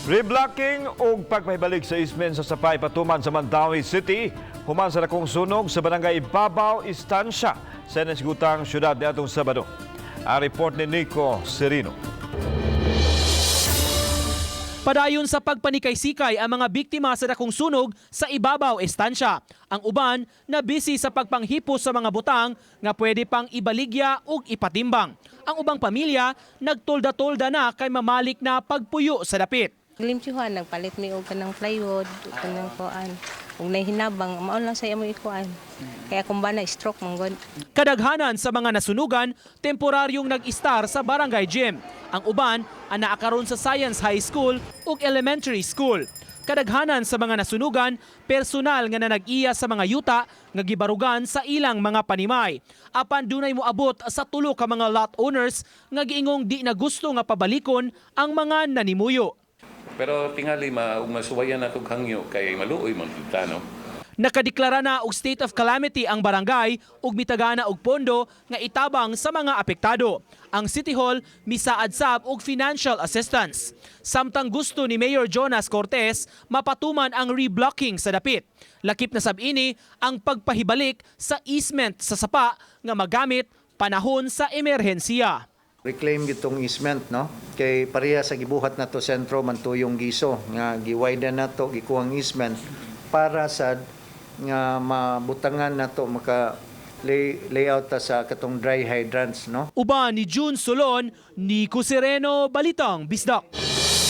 Reblocking ug pagpahibalik sa easement sa sapay patuman sa Mandaue City human sa dakong sunog sa Barangay Ibabaw, Estancia sa nasigutang syudad niadtong Sabado. Ang report ni Nico Serino. Padayon sa pagpanikay-sikay ang mga biktima sa dakong sunog sa Ibabaw, Estancia. Ang uban na busy sa pagpanghipos sa mga butang nga pwede pang ibaligya ug ipatimbang. Ang ubang pamilya nagtolda-tolda na kay mamalik na pagpuyo sa dapit. Limsyuhan, nagpalit mi og kanang plywood, ug kanang kuan. Ug nahinabang, mao lang sa imo ikuan. Kaya kung ba na stroke man gud. Kadaghanan sa mga nasunugan, temporaryong nag-istar sa barangay gym. Ang uban, anaa karon sa Science High School ug Elementary School. Kadaghanan sa mga nasunugan, personal nga nanag-iya sa mga yuta nga gibarugan sa ilang mga panimay. Apan dunay moabot sa tulo ka mga lot owners nga giingong di na gusto nga pabalikon ang mga nanimuyo. Pero tingali ma ug masuwayan natong hangyo kay maluoy man gyud ta, no. Nakadeklara na og state of calamity ang barangay ug mitagana og pondo nga itabang sa mga apektado. Ang City Hall misaad sab og financial assistance. Samtang gusto ni Mayor Jonas Cortes mapatuman ang reblocking sa dapit. Lakip na sab ini ang pagpahibalik sa easement sa sapa nga magamit panahon sa emerhensiya. Reclaim gitong easement, no, kay pareha sa gibuhat nato sentro Mantuyong Giso nga giwiden nato, gikuhang easement para sa nga mabutangan nato, maka layout ta sa katong dry hydrants, no. Uban ni June Solon, Nico Sereno, Balitang Bisdak.